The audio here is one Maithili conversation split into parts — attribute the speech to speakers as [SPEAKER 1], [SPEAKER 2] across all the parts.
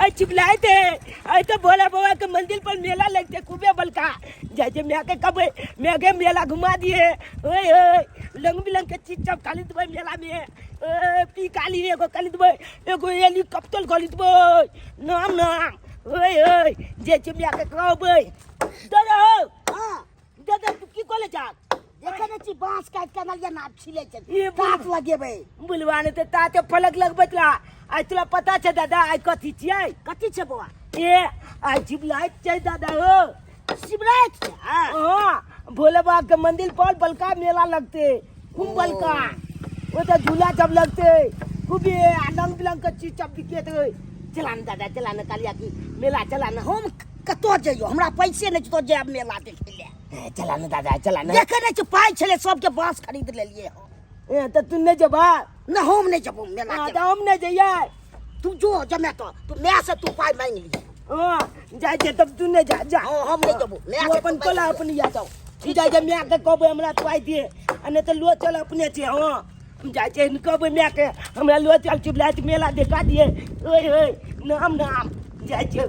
[SPEAKER 1] आइ चिपलाइत है आइ तऽ भोला बाबा के मंदिर पर मेला लगते खूबे बलका जाइ छै माय के कहबै माय के मेला घुमा दिए ओए ओए रंग बिरंग के चीज सब खरीदबै मेला में ओए पी काली एगो खरीदबै एगो हेलीकॉप्टर खरीदबै नाम नाम ओए ओए जाइ छै माय के कहबै दादा हो
[SPEAKER 2] हाँ
[SPEAKER 1] दादा तू की कॉलेज जा
[SPEAKER 2] देखै नहि छी बाँस काटि कऽ अनलियै नाप छिलै छै
[SPEAKER 1] ई
[SPEAKER 2] काट लगेबै
[SPEAKER 1] बुलवा ने तऽ ताते फलक लगबैत रहा आइ तोरा पता छै दादा आइ कथी छियै
[SPEAKER 2] कथी छै बौआ
[SPEAKER 1] ए आइ शिवराति छै दादा हो
[SPEAKER 2] शिवराति छै
[SPEAKER 1] हाँ भोले बाबा के मंदिर पर बलका मेला लगते खूब बलका ओतऽ झूला सब लगते खूब ये आ रंग बिरंग के चीज सब बिकेत चला ने दादा चला ने कालिया की मेला चला ने
[SPEAKER 2] हम कतऽ जइयो हमरा पैसे नहि छै तो जायब मेला देखै लए
[SPEAKER 1] ए, चला ने दादा चला ने
[SPEAKER 2] देखै नहि छै पाइ छलै सबके बाँस खरीद लेलियै हम
[SPEAKER 1] ए, तऽ तू नहि जेबा
[SPEAKER 2] नहि हम नहि जेबो मेला
[SPEAKER 1] हाँ,
[SPEAKER 2] के
[SPEAKER 1] तऽ हम नहि जइयै
[SPEAKER 2] तू जो जमे तो तू माय से तू पाइ मांगि लिहे
[SPEAKER 1] हाँ जाइ छै तब तू नहि जा जा
[SPEAKER 2] हाँ, हम नहि जेबो माय
[SPEAKER 1] तू
[SPEAKER 2] से
[SPEAKER 1] अपन
[SPEAKER 2] तू
[SPEAKER 1] कोला
[SPEAKER 2] मांगि
[SPEAKER 1] अपन या जाओ जाइ छै माय के कहबै हमरा तू आइ दिए आ नहि तऽ लो चल अपने छै हाँ हम जाइ छै कहबै माय के हमरा लो चल चिपला मेला देखा दिए ओए ओए नाम नाम जाइ छै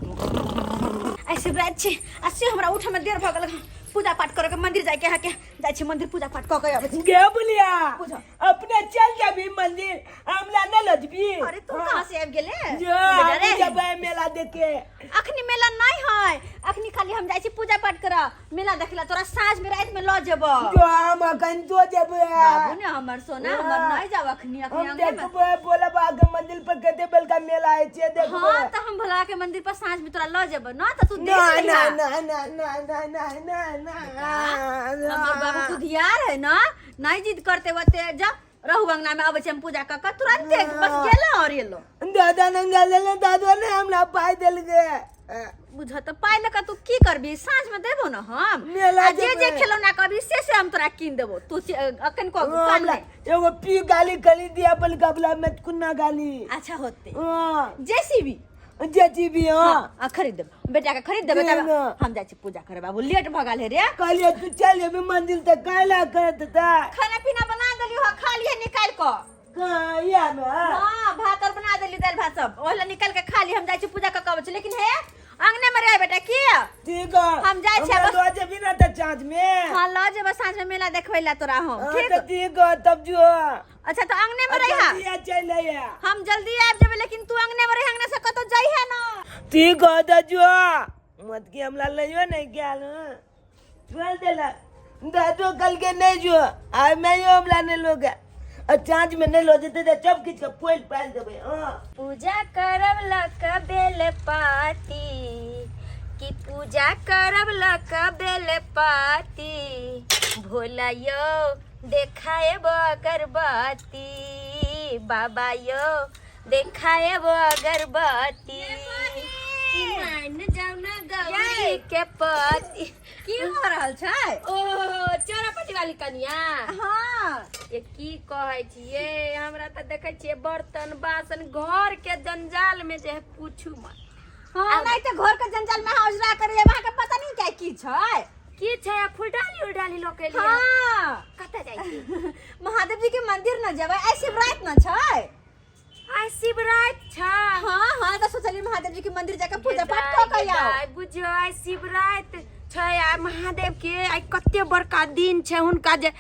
[SPEAKER 3] आइ शिवराति छै आ से हमरा उठैमे देर भऽ गेल पूजा पाठ करऽ के मंदिर जाइके अहाँके जाइ छी मंदिर पूजा पाठ कऽ के अबै छी
[SPEAKER 1] गे बुलिया
[SPEAKER 3] बुझ।
[SPEAKER 1] अपने चल जाबी मंदिर हमरा न लजबी
[SPEAKER 3] अरे तू कहाँ से आबि गेले
[SPEAKER 1] जो
[SPEAKER 3] बेटा रे।
[SPEAKER 1] हम जबै मेला देखे
[SPEAKER 3] अखनी मेला नहीं है अखनी खाली हम जाइ छी पूजा पाठ करऽ मेला देखला तोरा साँझ में रात में लऽ जेबो
[SPEAKER 1] जो हम अखन तो जेबै
[SPEAKER 3] बाबू ने हमर सोना हमर नहीं जाब अखनी अखनी
[SPEAKER 1] हम
[SPEAKER 3] अंगने में
[SPEAKER 1] देखबै भोला बाबा के मंदिर पर कते बड़का मेला होइ छै देखबै
[SPEAKER 3] हाँ तो हम भोला के मंदिर पर साँझ में तोरा लऽ जेबो ना तो तू देख
[SPEAKER 1] ना ना
[SPEAKER 3] लिहा।
[SPEAKER 1] ना ना ना ना ना ना ना
[SPEAKER 3] हमर बाबू बुधियार है ना नहीं जिद करते ओते जा रहू अंगना में अबै छै हम पूजा कऽ के तुरंते बस गेलो और एलो
[SPEAKER 1] दादा नंगा लेले दादा ने हमरा पाइ देलकै
[SPEAKER 3] बुझ तऽ पाइ लऽ कऽ तू की करबी साँझ में देबो ना हम
[SPEAKER 1] मेला
[SPEAKER 3] आ जे जे
[SPEAKER 1] जेबै।
[SPEAKER 3] खिलौना कहबी से से हम तोरा कीन देबो तू अखन कह कान
[SPEAKER 1] हमरा
[SPEAKER 3] नहि।
[SPEAKER 1] एगो पी गाली खरीद दिया अपन कपड़ा में कुन्ना गाली
[SPEAKER 3] अच्छा होते
[SPEAKER 1] हाँ
[SPEAKER 3] जेसीबी
[SPEAKER 1] जेसीबी हाँ
[SPEAKER 3] हाँ खरीद देबो बेटा के खरीद देबे तब
[SPEAKER 1] ना।
[SPEAKER 3] हम जाइ छी पूजा करे बाबू लेट भऽ गेल हे रे
[SPEAKER 1] कहलिए तू चल जेबी मंदिर तऽ काल्हि करत तऽ
[SPEAKER 3] खाना पीना बना देलियो हँ खा लिहे निकालि कऽ
[SPEAKER 1] कहाँ या में
[SPEAKER 3] हाँ भात और बना देली दालि भात सब ओहि ला निकाल के खा ली हम जाइ छी पूजा कऽ के अबै छी लेकिन हे अंगने में रह बेटा की
[SPEAKER 1] ठीक है
[SPEAKER 3] हम जाइ छियै
[SPEAKER 1] हमरा
[SPEAKER 3] बस-
[SPEAKER 1] लऽ जेबी ना तऽ साँझ में
[SPEAKER 3] हाँ लऽ जेबै साँझ में मेला देखबै ला तोरा हम
[SPEAKER 1] हाँ,
[SPEAKER 3] ठीक
[SPEAKER 1] तऽ ठीक है तब जो
[SPEAKER 3] अच्छा तो अंगने में रहिहा
[SPEAKER 1] जल्दी चलि अइहे
[SPEAKER 3] हम जल्दी आबि जेबै लेकिन तू अंगने में रही अंगने से कतौ जाइहे ना
[SPEAKER 1] ठीक है तऽ जो मत की हमरा लइयो नहीं गेल हँ छोड़ देलक दादो कल के नहीं जो आइ मैं हमरा नहीं लोग आ साँझ में नहीं लो जेतै तऽ सब किछु के फोड़ि फाड़ि देबै हँ
[SPEAKER 4] पूजा करब लक बेल पाती कि पूजा करब लक बेल पाती भोला यो देखाएब अगरबत्ती बाबा यो देखाएब अगरबत्ती कि मान जाऊ ना गौरी के पति
[SPEAKER 3] की भऽ रहल छै
[SPEAKER 4] ओ चोरापट्टी वाली कनिया
[SPEAKER 3] हाँ
[SPEAKER 4] ये की कहै छियै हमरा तऽ देखै छियै बर्तन बासन घर के जंजाल में जे है पूछू मत
[SPEAKER 3] हाँ नहीं तो घर के जंजाल में हाउसरा करे वहाँ के पता नहीं क्या की छै
[SPEAKER 4] की छै आ फुलडाली उलडाली लऽ के लिए
[SPEAKER 3] हाँ
[SPEAKER 4] कतऽ जाइ छी
[SPEAKER 3] महादेव जी के मंदिर न जेबै आइ शिवराति न छै
[SPEAKER 4] आइ शिवराति छै
[SPEAKER 3] हाँ हाँ तऽ सोचलियै महादेव जी के मंदिर जाके पूजा पाठ कऽ के आउ
[SPEAKER 4] आइ बुझियौ आइ शिवराति छै आ महादेव के आइ कते बड़का दिन छै हुनका जे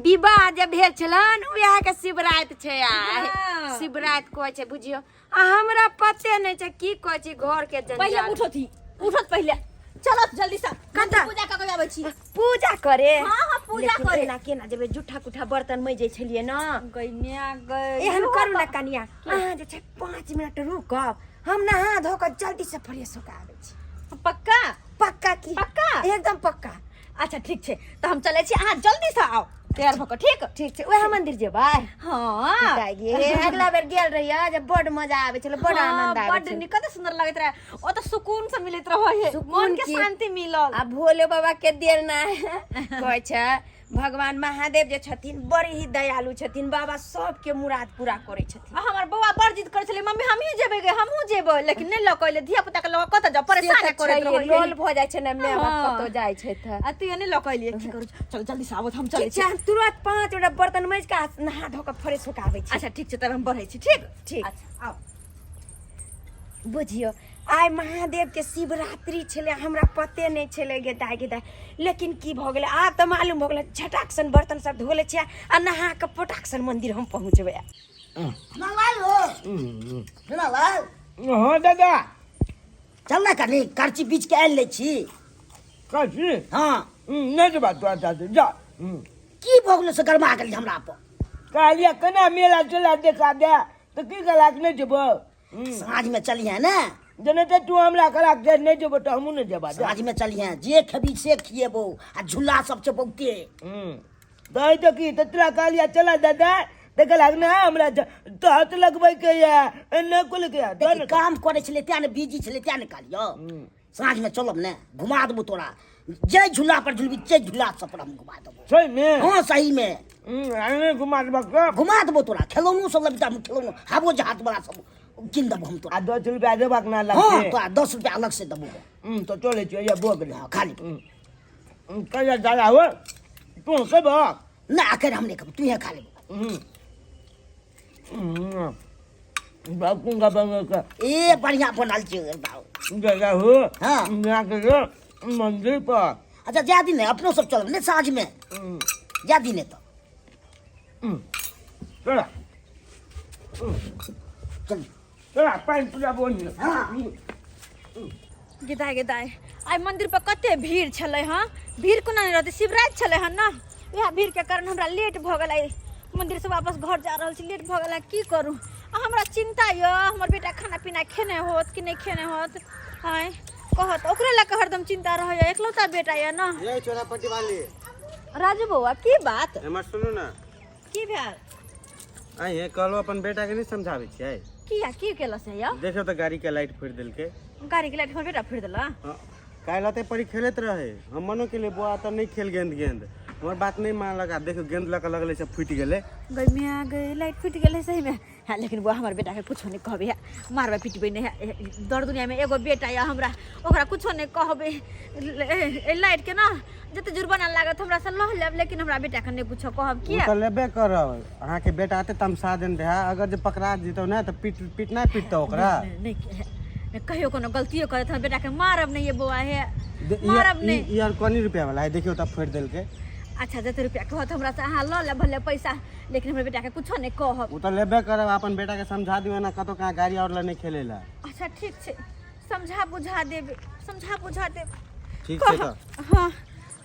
[SPEAKER 4] विवाह जे भेल छलनि उएह के शिवराति छै आइ
[SPEAKER 3] हाँ।
[SPEAKER 4] शिवराति कहै छै बुझियौ आ हमरा पते नहि छै की कहै छै घर के
[SPEAKER 3] पहिले
[SPEAKER 4] जंजाल
[SPEAKER 3] उठो थी उठत पहिले चलो जल्दी से
[SPEAKER 4] कतऽ?
[SPEAKER 3] पूजा कऽ के आबै छी
[SPEAKER 4] पूजा करे
[SPEAKER 3] हाँ, हाँ, पूजा
[SPEAKER 4] लेकिन
[SPEAKER 3] करे।
[SPEAKER 4] एना केना जेबै जूठा कुठा बर्तन मजै छलियै ने
[SPEAKER 3] गई म्या गई
[SPEAKER 4] एहन करू ने कनिया अहाँ जे छै 5 मिनट रुकब हम नहा धो कऽ जल्दी से फ्रेश होके आबै छी
[SPEAKER 3] पक्का
[SPEAKER 4] पक्का की
[SPEAKER 3] पक्का?
[SPEAKER 4] एकदम पक्का
[SPEAKER 3] अच्छा ठीक छै तऽ हम चलै छी अहाँ जल्दी से आउ तैयार भऽ कऽ ठीक
[SPEAKER 4] ठीक छै उएह मंदिर जेबै
[SPEAKER 3] हाँ
[SPEAKER 4] गे अगला बेर गेल रहियै जब बड मजा आबै छलै बड
[SPEAKER 3] हाँ,
[SPEAKER 4] आनंद आबै
[SPEAKER 3] बड
[SPEAKER 4] छलै
[SPEAKER 3] नीक कते सुंदर लगैत रहे ओ तऽ सुकून से मिलैत रहे है
[SPEAKER 4] सुकून
[SPEAKER 3] मन के
[SPEAKER 4] की?
[SPEAKER 3] शांति मिलल
[SPEAKER 4] आ भोले बाबा के देल ना कहै छै भगवान महादेव जे छथिन बड़ी ही दयालु छथिन बाबा सबके मुराद पूरा करै छथिन
[SPEAKER 3] आ हमर बौआ बड़ जिद करै छलै मम्मी हमही जेबै गे हमहूँ जेबै लेकिन नहि लऽ कऽ एलै धिया पुता के लऽ कऽ कतऽ जाउ
[SPEAKER 4] से
[SPEAKER 3] परेशान
[SPEAKER 4] तऽ
[SPEAKER 3] करैत
[SPEAKER 4] छैहे,
[SPEAKER 3] रहै
[SPEAKER 4] लोल भऽ जाइ छै ने माय बाप
[SPEAKER 3] हाँ।
[SPEAKER 4] कतौ जाइ छै तऽ
[SPEAKER 3] आ तू नहि लऽ कऽ एलियै की करू चल जल्दी से आबो हम चलै
[SPEAKER 4] ठीक
[SPEAKER 3] छी
[SPEAKER 4] छै हम तुरंत 5 गोटा बर्तन माजि कऽ आ नहा धो कऽ फ्रेश हो कऽ आबै छी
[SPEAKER 3] अच्छा ठीक छै तब हम बढ़ै छी ठीक
[SPEAKER 4] ठीक।
[SPEAKER 3] अच्छा आउ
[SPEAKER 4] बुझियौ आइ महादेवके शिवरात्रि छलै, हमरा पते नहि छलै गे दाइ गे दाइ। लेकिन की भऽ गेलै आब तऽ मालूम भऽ गेलै, झटाक सन बर्तन सब धो लै छियै आ नहा कऽ पटाक सन मंदिर हम पहुँचबै।
[SPEAKER 2] लाल हो लाल।
[SPEAKER 1] हाँ दादा।
[SPEAKER 2] चल ना कनी करची बीच के आनि लै छी।
[SPEAKER 1] करची?
[SPEAKER 2] हाँ।
[SPEAKER 1] नहि जेबा तोरा दादी जा।
[SPEAKER 2] की भऽ गेलो से गरमा गेली हमरा पर?
[SPEAKER 1] कहलियै केना मेला चला देखा दे तऽ की कहलक नहि जेबो।
[SPEAKER 2] साँझ में चलिहे ने।
[SPEAKER 1] जेना तऽ तू हमरा कहलक जे नहि जेबो तऽ हमहूँ नहि जेबा।
[SPEAKER 2] साँझ में चलिहे, जे खेबी से खिएबो आ झूला सब छै बहुते।
[SPEAKER 1] तऽ तऽ की तऽ तोरा कहलियै चला दादा तऽ कहलक ना हमरा तहत लगबै के ये एना कहलक ये।
[SPEAKER 2] देखी, काम करै छलै तें ने बिजी छलै तें ने कहलियौ। साँझ में चलब ने, घुमा देबो तोरा, जे झूला पर झूलबी जे झूला सब पर हम घुमा देबो।
[SPEAKER 1] सही में?
[SPEAKER 2] हाँ सही में।
[SPEAKER 1] अरे घुमा देबो के?
[SPEAKER 2] घुमा देबो तोरा, खेलौनो सब लेबी तऽ हम खेलौनो हवो जहाज वाला सब कीन देबो हम तोरा।
[SPEAKER 1] आ 10 रुपया देबाक ना अलग
[SPEAKER 2] हाँ
[SPEAKER 1] से?
[SPEAKER 2] तोरा 10 रुपया अलग से देबो।
[SPEAKER 1] तो चलै छियै, ये भऽ गेलै।
[SPEAKER 2] हाँ, खाली।
[SPEAKER 1] कहिया दादा हो तू खेबह?
[SPEAKER 2] ना अखन हम नहि खेबो, तू खा लेबो।
[SPEAKER 1] बापू का बंगल का।
[SPEAKER 2] ए बढ़िया बनल छै बाबू।
[SPEAKER 1] दादा हो।
[SPEAKER 2] हाँ।
[SPEAKER 1] यहाँ के जो मंदिर पर।
[SPEAKER 2] अच्छा जा दिन अपनो सब चलब ने साँझ में। जा दिन तो।
[SPEAKER 1] चला।
[SPEAKER 2] चल।
[SPEAKER 1] चला पानि पूजा बोल।
[SPEAKER 2] हाँ।
[SPEAKER 3] गेदाय गेदाय आइ मंदिर पर कते भीड़ छलै हँ। भीड़ कोना नहि रहतै, शिवराति छलै हँ ने, वएह भीड़ के कारण हमरा लेट भऽ गेलै। मंदिर से वापस घर जा रहल छी, लेट भऽ गेलै, की करू। आ हमरा चिंता यऽ हमर बेटा खाना पीना खेने होत कि नहि खेने होत। आँय कहत ओकरे लऽ कऽ हरदम चिंता रहैया, एकलौता बेटा यऽ ने।
[SPEAKER 5] ये चोरा पट्टी वाली।
[SPEAKER 3] राजू बौआ की बात?
[SPEAKER 5] एमहर सुनू ने।
[SPEAKER 3] की भेल?
[SPEAKER 5] आइ हे कहलहुँ अपन बेटा के नहि समझाबै छियै?
[SPEAKER 3] किया की केलस है यौ?
[SPEAKER 5] देखियौ तऽ गाड़ी के लाइट फोड़ि देलकै।
[SPEAKER 3] गाड़ी के लाइट हमर बेटा फोड़ि देलक?
[SPEAKER 5] हाँ, काल्हि अते परी खेलैत रहे, हम मनो केलियै बौआ तऽ नहि खेल गेंद गेंद, हमर बात नहि मानलक आ देखियौ गेंद लऽ कऽ लगलै से फूटि गेलै।
[SPEAKER 3] गई मियाँ गई लाइट फूटि गेलै सही में। हाँ लेकिन बौआ हमर बेटा के कुछो नहीं कहबे, है मारबे पिटबे नहीं, है दर दुनिया में एगो बेटा या हमरा, ओकरा कुछो नहीं कहबे। लाइट के ना जते जुर्माना लागत हमरा से लह लेब, लेकिन हमरा बेटा के नहीं कुछो कहब।
[SPEAKER 5] ओ
[SPEAKER 3] किया
[SPEAKER 5] तऽ लेबे करब, अहाँके बेटा एते तमसा देने रहए, अगर जे पकड़ा जेतौ ने तऽ पीट पीट नहि पिटतौ ओकरा।
[SPEAKER 3] नहीं, नहीं, कहियो कोनो गलतियो करत हमर बेटा के मारब नहीं ये बौआ, हे मारब नहीं।
[SPEAKER 5] ई आर कोनी रुपया वाला है, देखियौ तब फोड़ि देलकै।
[SPEAKER 3] अच्छा जते रुपया कहत हमरा से अहाँ लऽ लेब भले पैसा, लेकिन हमर बेटा के कुछो नहीं कहब।
[SPEAKER 5] ओ तऽ लेबे करब, अपन बेटा के समझा दियौ ना कतौ कहाँ गाड़ी और लऽ नहि खेलै लए।
[SPEAKER 3] अच्छा ठीक छै, समझा बुझा देब, समझा बुझा देब।
[SPEAKER 5] ठीक छै तऽ।
[SPEAKER 3] हाँ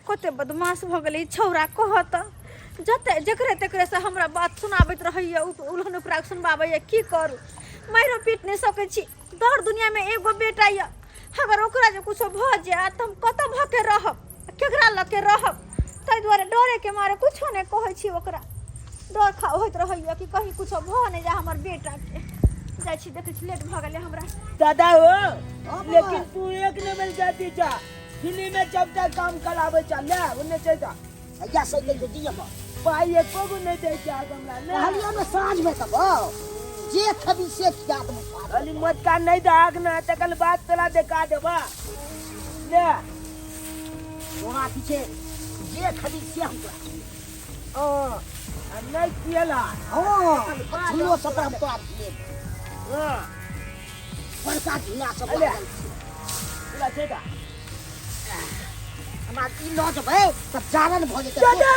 [SPEAKER 3] कते बदमाश भऽ गेलै ई छौड़ा, कहत जते जकरे तकरे से हमरा बात सुनाबैत रहैया, उलहन उपराग सुनबाबैया। की करू, मारियो पीट नहि सकै छी, दर दुनिया में एगो बेटा यऽ, अगर ओकरा जे कुछो भऽ जायत तऽ हम कतऽ भऽ के रहब, केकरा लऽ के रहब। ताहि दुआरे डरे के मारे कुछो नहि कहै छी ओकरा, डर खा होइत रहैया कि कहीं कुछो भऽ नहि जाय हमर बेटा के। जाइ छी देखै छी लेट भऽ गेलै हमरा।
[SPEAKER 1] दादा हो लेकिन तू एक नंबर जाती जा, दिल्ली में जब तक काम करावे चल ले ओने चल जा।
[SPEAKER 2] भैया सही कहै छौ, दिअ हमर।
[SPEAKER 1] पाई एको गो नहीं दे छै हमरा ने।
[SPEAKER 2] कहलियौ ने साँझ में तब जे खेबी से खिया देबौ।
[SPEAKER 1] खाली मोटका नहीं दाग ना तकल बात तोरा देखा देबा। ले
[SPEAKER 2] तोरा पीछे जे खेबी से हम तोरा खिएबौ।
[SPEAKER 1] हाँ, आ नहीं खिएला।
[SPEAKER 2] हाँ, झूलो सब हम तोरा खिएबौ।
[SPEAKER 1] हाँ।
[SPEAKER 2] बड़का झूला सब
[SPEAKER 1] अरे।
[SPEAKER 2] लागल छै।
[SPEAKER 1] झूला छै ता।
[SPEAKER 2] हमरा ई लऽ जेबै तऽ चारण भऽ जेतै।
[SPEAKER 1] दादा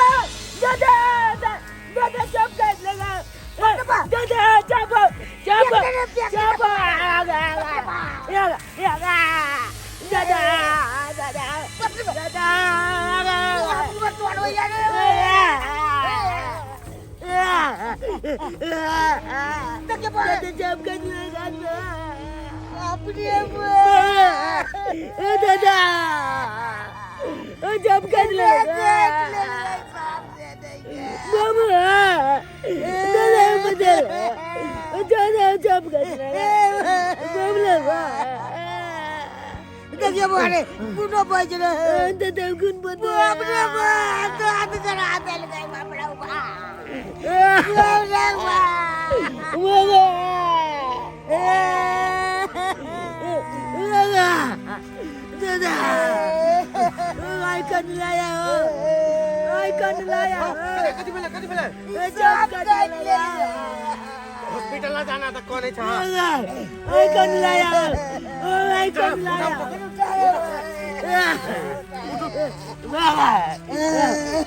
[SPEAKER 1] दादा दादा जब कर लेगा। दादा जब जब जब दादा दादा दादा जब कर लेगा। दादा जब कर लेगा। बाबा दादा बदल दादा जब कर बाबा
[SPEAKER 2] देखियो बोरे गुनो बज रहे
[SPEAKER 1] दादा गुन बदल
[SPEAKER 2] बाप रे बाप दांत करा देलकै बाप रे बाप बाप रे बाप।
[SPEAKER 1] बाबा बाबा दादा आई कन लाया हो, आई कन लाया हो।
[SPEAKER 5] कथी भेलै कथी भेलै?
[SPEAKER 1] जब कर लाया।
[SPEAKER 5] पिटला जाना त कनै छ।
[SPEAKER 1] ओइ कोन लाया, ओइ कोन लाया। बाबा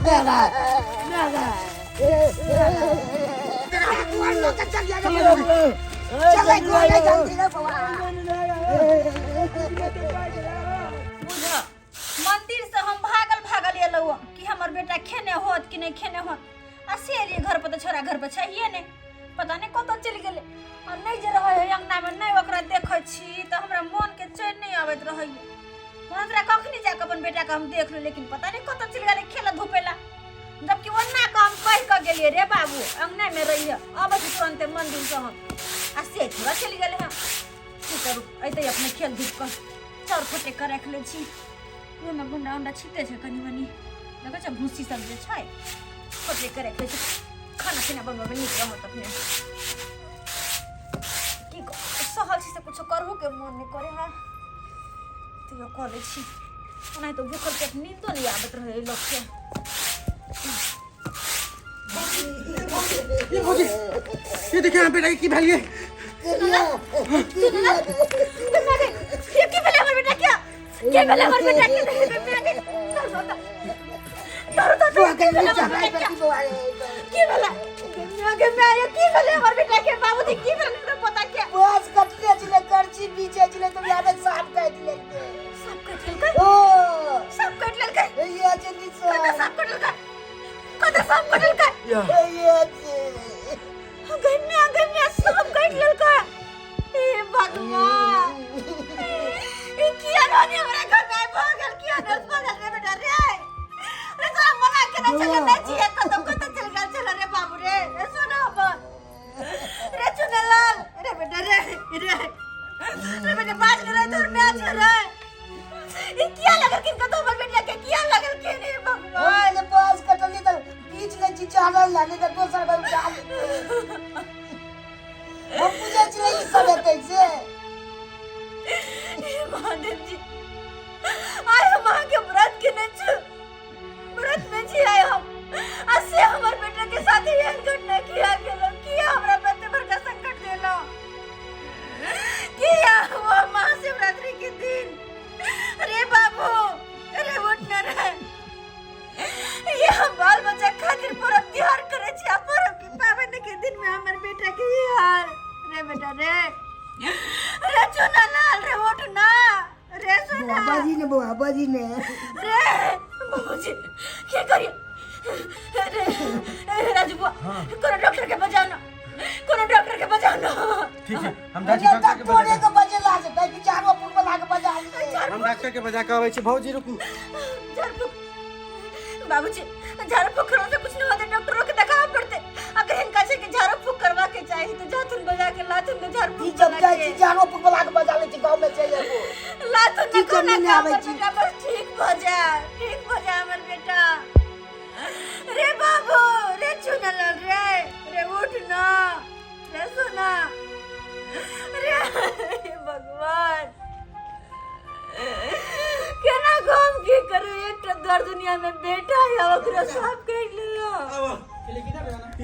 [SPEAKER 1] बाबा बाबा,
[SPEAKER 2] चलै गोले जल्दी रे बौआ।
[SPEAKER 3] बुझ, मंदिर से हम भागल भागल एलहुँ कि हमर बेटा खेने होत कि नहीं खेने होत, आ से एलियै घर पर तऽ छोरा घर पर छैहे नहि, पता नहि कतऽ चलि गेलै। आ नहि जे रहै है अंगनामे, नहि ओकरा देखै छी तऽ हमरा मोनके चैन नहि आबैत रहैए। हमरा कखनी जाकऽ अपन बेटाके हम देख लू, लेकिन पता नहि कतऽ चलि गेलै खेलऽ धूपै ला, जबकि ओना कऽ हम कहि कऽ गेलियै, रे बाबू, अंगनामे रहिहे, अबै छी तुरन्ते मंदिरसँ हम, आ से छोरा चलि गेलै हँ। की करू, अयतै अपने खेल धूप कऽ। चाउर फटे कऽ राखि लै छी, ओहिमे गुंडा उंडा छिटे छै कनि मनि, देखै छै भूसी सब जे छै, फटे कऽ राखि लै छी, खाना पीना बनबऽमे नीक रहत अपने। की सहल छी से कुछो करहु के मोन नहि करे है, तैयो कऽ लै छी। ओनाहि तऽ भूखल पेट नींदो नहि आबैत रहै लोकके।
[SPEAKER 5] ये भौजी, ये देखिए यहाँ बेटा के की भेल ये।
[SPEAKER 3] ये की भेलै हमर बेटा के? के भेलै हमर बेटा के? की भेलै गे माय? की भेलै हमर बेटा के बाबूजी? की भेलै हमरा पता के?
[SPEAKER 2] बास कटले छलै, करची बीचे छलै, तऽ याद साफ काटि लेलकै।
[SPEAKER 3] साँप काटि लेलकै?
[SPEAKER 2] ओ
[SPEAKER 3] साँप काटि लेलकै?
[SPEAKER 2] ये छै निशा।
[SPEAKER 3] कतऽ साँप काटलकै? कतऽ साँप काटलकै?
[SPEAKER 2] ये छै।
[SPEAKER 3] गै माय, गै माय, साँप काटि लेलकै! हे भगवान, ई किया रोनी हमरा घर में भऽ गेल? किया नर्स भऽ गेल रे बेटा रे? रे, तोरा मना केने छलियै, नहि छियै, कतऽ कतऽ चलि गेल छल रे बाबू रे? रे सोना अपन रे, चुनलाल रे बेटा रे, रे रे बेटा, बाज रे, तोर माय छै रे। ई किया लगलखिन कतौ हमर बेटिया के? किया लगलखिन? हे भगवान!
[SPEAKER 2] हम बास कटली तऽ बीच लै छी चानल ला, नहि तऽ दोसर घर उठा लेतै। हम बुझै छियै ई सब हेतै से।
[SPEAKER 3] हे महादेव जी, आइ हम अहाँके व्रत केने छी, व्रत में छी आइ हम, आ से हमर बेटा के साथ एहन घटना किया केलहुँ? किया हमरा पर एते बड़का संकट देलहुँ? किया वो महाशिवरात्रि के दिन? अरे बाबू, अरे उठ न रे। ये हम बाल बच्चा खातिर पर्व त्योहार करे छी, आ पर्व के पाबनि के दिन में हमर बेटा के ई हाल। रे बेटा रे, रे चुना लाल रे, उठ ना रे सोना।
[SPEAKER 2] बाजी ने बौआ, बाजी ने।
[SPEAKER 3] रे बाबूजी, की करिए रे? ए, राजू बुआ, कोनो डॉक्टर के बजाओ ना, कोनो डॉक्टर के बजाओ ना।
[SPEAKER 5] ठीक है, हम जाइ छी डॉक्टर के
[SPEAKER 2] डॉक्टरे
[SPEAKER 5] बजा
[SPEAKER 2] के बजेला से ताकि चारो पुर वाला के बजा ले।
[SPEAKER 5] हम डॉक्टर के बजा के अबै छी। भौजी रुकू।
[SPEAKER 3] झाड़ फूक बाबूजी, झाड़ फूक करवा से कुछ नहीं होता, डॉक्टरों के दिखावा पड़ते। अगर इनका छै कि झाड़ फूक करवा के चाहिए तो जाथुन बजा के लाथुन ने झाड़
[SPEAKER 2] ई
[SPEAKER 3] फूक
[SPEAKER 2] जब
[SPEAKER 3] बना
[SPEAKER 2] जाइ
[SPEAKER 3] के
[SPEAKER 2] छी चारो पुर वाला के बजा ले छी, गाँव में चलि एबो।
[SPEAKER 3] लाथुन ने
[SPEAKER 2] की
[SPEAKER 3] कोना
[SPEAKER 2] कमी नहि
[SPEAKER 3] का
[SPEAKER 2] आबै
[SPEAKER 3] हमर
[SPEAKER 2] छी।
[SPEAKER 3] बेटा बस ठीक भ जाए, ठीक भ जाए हमर बेटा। रे बाबू रे, चुनलाल रे, रे उठ ना रे सोना रे। हे भगवान, केना काम की करू? एकटा दर दुनिया में बेटा है, ओकरो साफ कर लियो।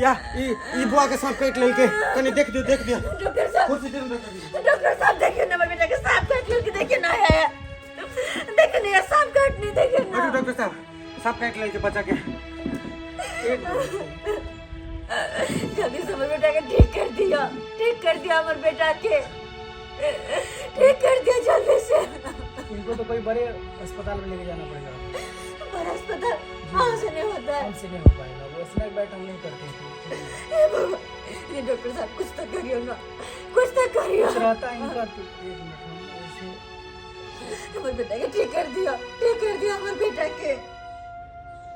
[SPEAKER 5] या ई ई बुआ के सांप काटि लेलकै, कनि देख दियौ, देख दियौ।
[SPEAKER 3] डॉक्टर साहब,
[SPEAKER 5] कुर्सी दियौ ने डॉक्टर जी।
[SPEAKER 3] डॉक्टर साहब, देखिए ना, हमर बेटा के सांप काट लेलकै, देखिए ना, है देखिए ना, ये सांप काटनी, देखिए ना।
[SPEAKER 5] बैठू डॉक्टर साहब, सांप काटि लेलकै बच्चा के।
[SPEAKER 3] जल्दी से हमर बेटा के ठीक कर दिया, ठीक कर दिया हमर बेटा के, ठीक कर दिया जल्दी से।
[SPEAKER 6] इनको तो कोई बड़े अस्पताल में लेके जाना पड़ेगा।
[SPEAKER 3] बड़ा अस्पताल हाँ से नहीं होता है?
[SPEAKER 6] हमसे नहीं हो पाएगा, वो स्नैक बैट हम नहीं करते हैं।
[SPEAKER 3] हे भगवान, ये डॉक्टर साहब, कुछ तो करियो ना, कुछ तो करियो।
[SPEAKER 6] कुछ रहता है इनका तो एक मिनट, हम ऐसे
[SPEAKER 3] हमर बेटा के ठीक कर दिया, ठीक कर दिया हमर बेटा के।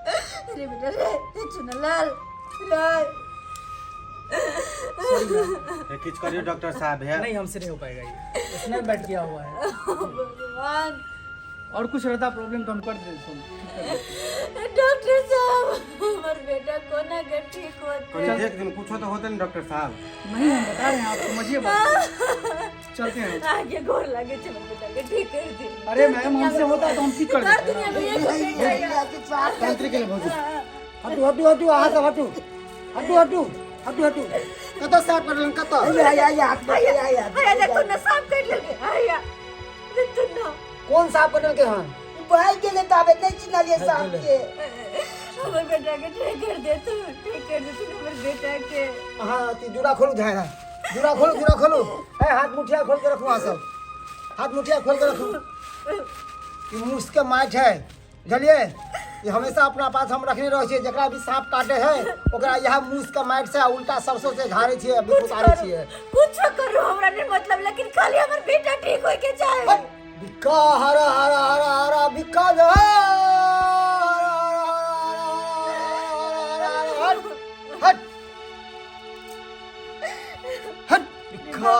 [SPEAKER 3] अरे बेटा रे, रे चुनलाल रे।
[SPEAKER 6] Sorry ma'am.
[SPEAKER 5] हे, किछु करियौ डॉक्टर साहब हे।
[SPEAKER 6] नहीं, हमसे नहीं हो पाएगा, ये स्नैक बैट किया हुआ है।
[SPEAKER 3] भगवान!
[SPEAKER 6] और कुछ रहता प्रॉब्लम तो हम कर देते, सुन ठीक कर देते।
[SPEAKER 3] डॉक्टर साहब, हमर बेटा कोना के ठीक होते?
[SPEAKER 5] कनि देख दियौ, कुछो तऽ होतै ने डॉक्टर साहब।
[SPEAKER 6] नहीं, हम बता रहे हैं, आप समझिए बात, चलते हैं।
[SPEAKER 3] आगे गोर लागे छे, हमर बेटा के ठीक कर दी।
[SPEAKER 6] अरे मैम, हमसे होता तो हम ठीक कर
[SPEAKER 3] हर
[SPEAKER 6] देते।
[SPEAKER 3] दुनिया में एक बेटा है।
[SPEAKER 5] तांत्रिक के भौजी।
[SPEAKER 2] हटू हटू हटू, अहाँ सब हटू हटू हटू।
[SPEAKER 7] हटू हटू कतऽ साफ करलन कतऽ
[SPEAKER 2] आया आया आया हाथ में आया आया
[SPEAKER 3] हैया देखो ना साफ कर लेलकै हैया देखो ना
[SPEAKER 7] कोन साफ करल के हन
[SPEAKER 2] भाई गेले ताबे नहीं चिन्हलिए साहब के
[SPEAKER 3] हमर बेटा के ठीक कर दे तू ठीक कर दे तू हमर बेटा के
[SPEAKER 7] हाँ अथी जूड़ा खोलू झाड़ा जूड़ा खोलू जूड़ा खोलू है हाथ मुठिया खोल के रखू अहाँ सब हाथ मुठिया खोल के रखू ई मूस के माटि है बुझलियै ई हमेशा अपना पास हम रखने रहै छियै जकरा भी साँप काटे है ओकरा इएह मूस के माटि से आ उल्टा सरसों से झाड़ै छियै आ
[SPEAKER 3] कुछ
[SPEAKER 7] उतारै
[SPEAKER 3] करू
[SPEAKER 7] छियै
[SPEAKER 3] कुछ करू हमरा नहीं मतलब लेकिन खाली हमर बेटा ठीक होय के चाहे
[SPEAKER 7] हट! बिक्का हरा हरा हरा हरा बिक्का हरा हरा हरा हट हट हट बिक्का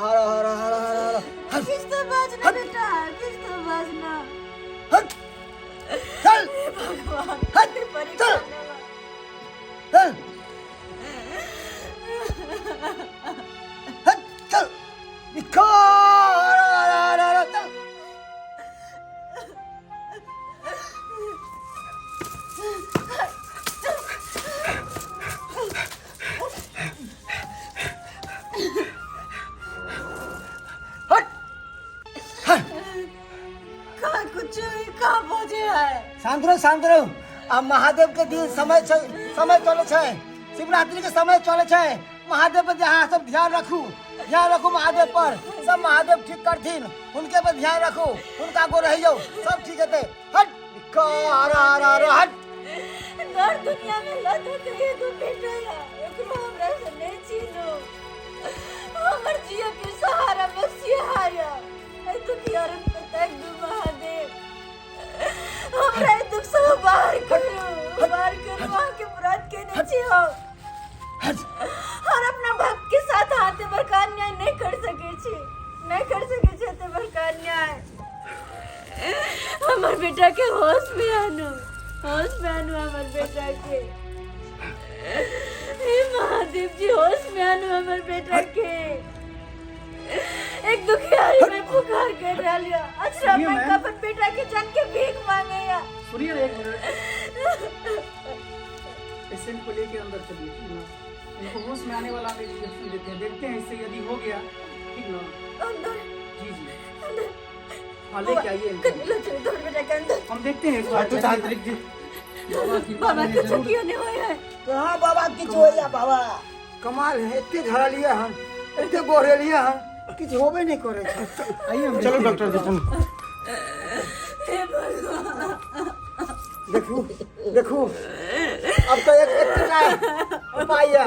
[SPEAKER 7] हरा हरा हरा हरा हरा हट
[SPEAKER 3] किछ तो बाजना बेटा किछ तो बाजना
[SPEAKER 7] हट चल
[SPEAKER 3] भगवान
[SPEAKER 7] हट
[SPEAKER 3] परीक्षा
[SPEAKER 7] चल चल हट चल बिक्का हरा हरा हरा हरा चल हट
[SPEAKER 3] का कुछ का बोझे है
[SPEAKER 7] शांत रहो शांत रहो आ महादेव के दिन समय छै समय चले छै शिवरात्रि के समय चले छै महादेव पर अहाँ सब ध्यान रखू ध्यान रखू महादेव पर सब महादेव ठीक करथिन हुनके पर ध्यान रखू हुनका गो रहियौ सब ठीक हेतै हट हर हर हर हट
[SPEAKER 3] दर दुनिया में लद के एगो बेटा या एकरो हमरा से नहीं छीनो हमर जिया के सहारा बस ये हाया ऐ दुखिया रे तक दू महादेव हमरा ई दुख से बाहर करो बाहर करो वहाँ के व्रत के नहीं छी हम और अपना भक्त के साथ हाथे बड़का अन्याय नहीं कर सके छी नहीं कर सके छी एते बड़का अन्याय हमर बेटा के होश में आनू होश में आनू हमर बेटा के हे महादेव जी होश में आनू हमर बेटा के एक दुखियारी में पुकार कर रहा लिया अच्छा
[SPEAKER 6] सुनिए
[SPEAKER 3] मैं
[SPEAKER 6] मैम।
[SPEAKER 3] अपन बेटा के जान के भीख मांगे या
[SPEAKER 6] सुनिए ना एक मिनट पेशेंट को लेके अंदर चलिए ठीक ना इनको होश में आने वाला हम एक इंजेक्शन देते हैं देखते हैं इससे यदि हो गया ठीक ना
[SPEAKER 3] अंदर
[SPEAKER 6] जी जी
[SPEAKER 3] अंदर
[SPEAKER 6] हाँ लेके आइए इनको।
[SPEAKER 3] लो चलो तुम्हारे बेटा के अंदर
[SPEAKER 6] हम देखते हैं एक बार
[SPEAKER 5] हटू तांत्रिक जी
[SPEAKER 6] बाबा की
[SPEAKER 3] बाबा कुछ
[SPEAKER 6] जरूर
[SPEAKER 3] क्यों नहीं होया है
[SPEAKER 2] कहाँ बाबा किछु होइया बाबा
[SPEAKER 7] कमाल है एते झड़लियै हन एते गोरेलियै हन किछु होबे नहि करै छै
[SPEAKER 6] आइए हम
[SPEAKER 5] चलो डॉक्टर जी चलो
[SPEAKER 3] हे भगवान
[SPEAKER 7] देखू देखू अब तो एक एकटा उपाय है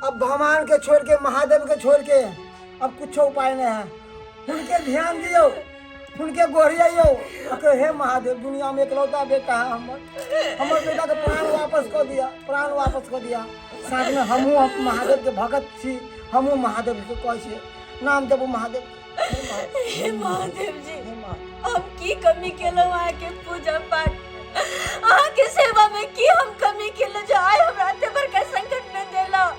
[SPEAKER 7] अब भगवान के छोड़ के महादेव के छोड़ के अब कुछ उपाय नहीं है उनके ध्यान दियो उनके गोहरियो कहे हे महादेव दुनिया में इकलौता बेटा है हमर हमर बेटा के प्राण वापस कर दिया प्राण वापस कर दिया साथ में हमहूँ महादेव के भगत छी हमहूँ महादेव के कहै छियै नाम देबू महादेव के। हे महादेव,
[SPEAKER 3] हे महादेव जी
[SPEAKER 7] हे महादेव।
[SPEAKER 3] हम की कमी केलहुँ अहाँके पूजा पाठ अहाँके सेवा में की हम कमी केलहुँ जे आइ हमरा एते बड़का संकट में देलहुँ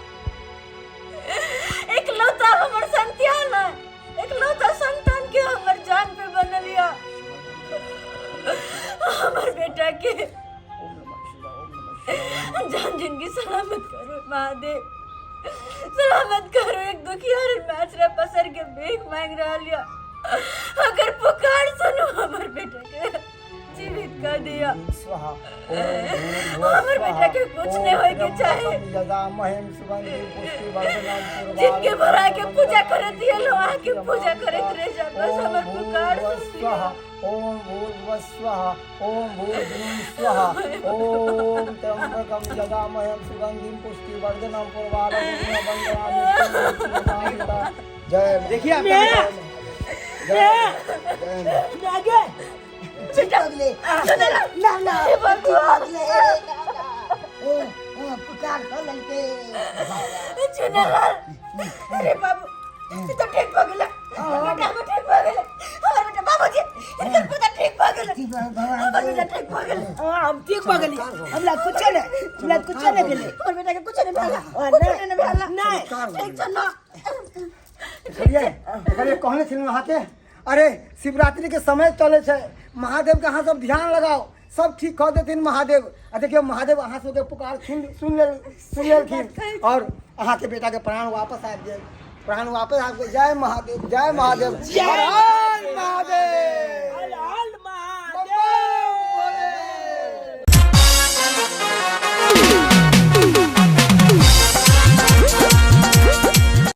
[SPEAKER 3] एकलौता हमर संतान है एकलौता संतान के हमर जान पे बनल यऽ हमर बेटा के जान जिंदगी सलामत करो महादेव सलामत करो एक दुखियार में पसर के भीख मांग रहल यऽ अगर पुकार सुनो हमर बेटा के जीवित कर दिया
[SPEAKER 7] स्वाहा
[SPEAKER 3] हमर बेटा के कुछ नहीं होए के चाहे।
[SPEAKER 7] यजामहे सुगंधि पुष्टि वर्धनम
[SPEAKER 3] जिनके भरा के पूजा करत ये लो आके पूजा करत रह जा बस हमर पुकार सुन लिया।
[SPEAKER 7] स्वाहा ओम भूर्भुवः स्वः ओम भूर्भुवः स्वः ओम त्र्यंबकं यजामहे सुगंधिं पुष्टिवर्धनं पुर्वारुणं वन्दनामि जय
[SPEAKER 5] देखिए आपका बेटा
[SPEAKER 7] जय जय
[SPEAKER 1] आगे
[SPEAKER 2] ठीक भऽ गेलै ना ना ठीक भऽ गेलै ना ना ए, ए, पुकार कऽ लेलकै
[SPEAKER 3] चुनालाल अरे बाबू ई तो ठीक भऽ गेलै हमर बेटा हमर ठीक भऽ गेलै हमर बेटा बाबूजी हिनकर बेटा ठीक भऽ गेलै
[SPEAKER 2] ठीक भऽ भगवान
[SPEAKER 3] हमर बेटा ठीक भऽ गेलै
[SPEAKER 1] हाँ हम ठीक भऽ गेली हमरा कुछो नहि हमरा कुछो नहि भेलै
[SPEAKER 3] हमर बेटा के कुछो नहि भेला
[SPEAKER 1] हाँ,
[SPEAKER 3] कुछो नहि भेला
[SPEAKER 1] नहि
[SPEAKER 3] ठीक छै ना
[SPEAKER 7] देखलियै देखलियै कहने छलहुँ अहाँके अरे शिवरात्रि के समय चले छै महादेव के अहाँ सब ध्यान लगाओ सब ठीक कऽ देथिन महादेव। आ देखियौ महादेव अहाँ सबके पुकार सुन सुन लेल सुन लेलखिन और अहाँके बेटाके प्राण वापस आबि गेल, प्राण वापस आबि गेल। जय महादेव, जय महादेव।
[SPEAKER 1] जय।